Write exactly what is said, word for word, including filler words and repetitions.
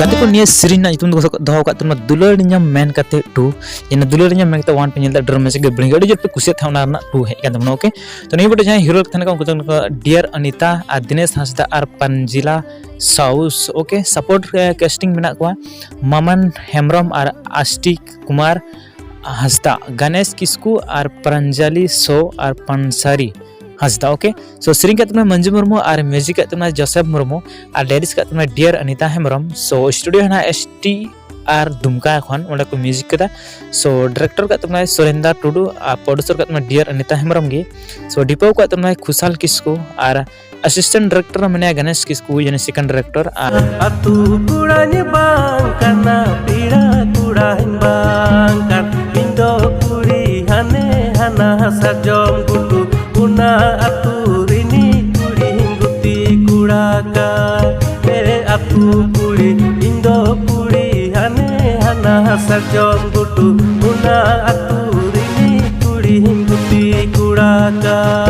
ᱜᱟᱛᱮ ᱠᱚ, ᱱᱤᱭᱟᱹ ᱥᱮᱨᱮᱧ ᱨᱮᱱᱟᱜ ᱧᱩᱛᱩᱢ ᱫᱚ ᱫᱚᱦᱚ ᱟᱠᱟᱫ ᱛᱟᱵᱚᱱᱟ ᱫᱩᱞᱟᱹᱲ ᱧᱟᱢ ᱢᱮᱱ ᱠᱟᱛᱮ ᱴᱩ᱾ ᱤᱱᱟᱹ ᱫᱩᱞᱟᱹᱲ ᱧᱟᱢ ᱢᱮᱱ ᱠᱟᱛᱮ ᱚᱣᱟᱱ ᱯᱮ ᱧᱮᱞ ᱞᱮᱫᱟ, ᱰᱨᱟᱢᱟ ᱪᱮᱫ ᱜᱮ ᱵᱟᱹᱲᱤᱡ, ᱟᱹᱰᱤ ᱡᱳᱨ ᱯᱮ ᱠᱩᱥᱤᱭᱟᱜ ᱛᱟᱦᱮᱸᱫ, ᱚᱱᱟ ᱨᱮᱱᱟᱜ ᱴᱩ ᱦᱮᱡ ᱠᱟᱱ ᱛᱟᱵᱚᱱᱟ᱾ ᱳᱠᱮ, ᱛᱚ ᱱᱤᱭᱟᱹ ᱵᱚᱴᱮ ᱡᱟᱦᱟᱸᱭ ᱦᱤᱨᱳ ᱛᱟᱦᱮᱱ ᱠᱟᱱᱟ ᱩᱱᱠᱩ ᱫᱚ ᱰᱤᱭᱟᱨ ᱚᱱᱤᱛᱟ ᱟᱨ ᱫᱤᱱᱮᱥ ᱦᱟᱸᱥᱫᱟ ᱟᱨ ᱯᱟᱱᱡᱤᱞᱟ ᱥᱟᱣᱩᱥ᱾ ᱳᱠᱮ, ᱥᱟᱯᱳᱨᱴ ᱠᱟᱥᱴᱤᱝ ᱢᱮᱱᱟᱜ ᱠᱚᱣᱟ ᱢᱟᱢᱟᱱ ᱦᱮᱢᱵᱨᱚᱢ ᱟᱨ ᱟᱥᱴᱤᱠ ᱠᱩᱢᱟᱨ ᱦᱟᱸᱥᱫᱟ, ᱜᱟᱱᱮᱥ ᱠᱤᱥᱠᱩ ᱟᱨ ᱯᱨᱟᱧᱡᱟᱞᱤ ᱥᱳ ᱟᱨ ᱯᱟᱱᱥᱟᱨᱤ ᱦᱟᱸᱥᱫᱟ᱾ ᱳᱠᱮ, ᱥᱳ ᱥᱮᱨᱮᱧ ᱠᱟᱜ ᱛᱟᱵᱚᱱᱟ ᱢᱟᱹᱱᱡᱩ ᱢᱩᱨᱢᱩ ᱟᱨ ᱢᱤᱭᱩᱡᱤᱠ ᱠᱟᱜ ᱛᱟᱵᱚᱱᱟ ᱡᱳᱥᱮᱯ ᱢᱩᱨᱢᱩ ᱟᱨ ᱞᱤᱨᱤᱠᱥ ᱠᱟᱜ ᱛᱟᱵᱚᱱᱟ ᱰᱤᱭᱟᱨ ᱚᱱᱤᱛᱟ ᱦᱮᱢᱵᱨᱚᱢ᱾ ᱥᱳ ᱥᱴᱩᱰᱤᱭᱳ ᱦᱮᱱᱟᱜᱼᱟ ᱮᱥ ᱴᱤ ᱟᱨ ᱫᱩᱢᱠᱟ ᱠᱷᱚᱱ, ᱚᱸᱰᱮ ᱠᱚ ᱢᱤᱭᱩᱡᱤᱠ ᱠᱟᱫᱟ᱾ ᱥᱳ ᱰᱤᱨᱮᱠᱴᱚᱨ ᱠᱟᱜ ᱛᱟᱵᱚᱱᱟᱭ ᱥᱩᱨᱮᱱᱫᱟᱨ ᱴᱩᱰᱩ ᱟᱨ ᱯᱨᱚᱰᱩᱥᱟᱨ ᱠᱟᱜ ᱛᱟᱵᱚᱱᱟᱭ ᱰᱤᱭᱟᱨ ᱚᱱᱤᱛᱟ ᱦᱮᱢᱵᱨᱚᱢ ᱜᱮ᱾ ᱥᱳ ᱰᱤᱯᱟᱣ ᱠᱟᱜ ᱛᱟᱵᱚᱱᱟᱭ ᱠᱷᱩᱥᱟᱞ ᱠᱤᱥᱠᱩ ᱟᱨ ᱟᱥᱤᱥᱴᱮᱱᱴ ᱰᱤᱨᱮᱠᱴᱚᱨ ᱢᱮᱱᱟᱭᱟ ᱜᱟᱱᱮᱥ ᱠᱤᱥᱠᱩ, ᱡᱟᱹᱱᱤᱡ ᱥᱮᱠᱮᱱᱰ ᱰᱤᱨᱮᱠᱴᱚᱨ᱾ ᱟᱨ ᱟᱹᱛᱩ ᱠᱩᱲᱟᱹᱧ ᱵᱟᱝ ᱠᱟᱱᱟ, ᱯᱮᱲᱟ ᱠᱩᱲᱟᱹᱧ ᱵᱟᱝ ᱠᱟᱱ, ᱤᱧ ᱫᱚ ᱠᱩᱲᱤ ᱦᱟᱱᱮ ᱦᱟᱱᱟ ᱥᱟᱨᱡᱚᱢ ᱜᱷᱩᱴᱩ, ᱚᱱᱟ ᱟᱹᱛᱩ ᱨᱤᱱᱤᱡ ᱠᱩᱲᱤᱧ ᱜᱩᱛᱤ ᱠᱚᱲᱟ ᱠᱟᱱ᱾ ᱮ ᱟᱹᱛᱩ ᱠᱩᱲᱤ, ᱤᱧ ᱫᱚ ᱠᱩᱲᱤ ᱦᱟᱱᱮ ᱦᱟᱱᱟ ᱥᱟᱨᱡᱚᱢ ᱜᱷᱩᱴᱩ, ᱚᱱᱟ ᱟᱹᱛᱩ ᱨᱤᱱᱤᱡ ᱠᱩᱲᱤᱧ ᱜᱩᱛᱤ ᱠᱚᱲᱟ ᱠᱟᱱ᱾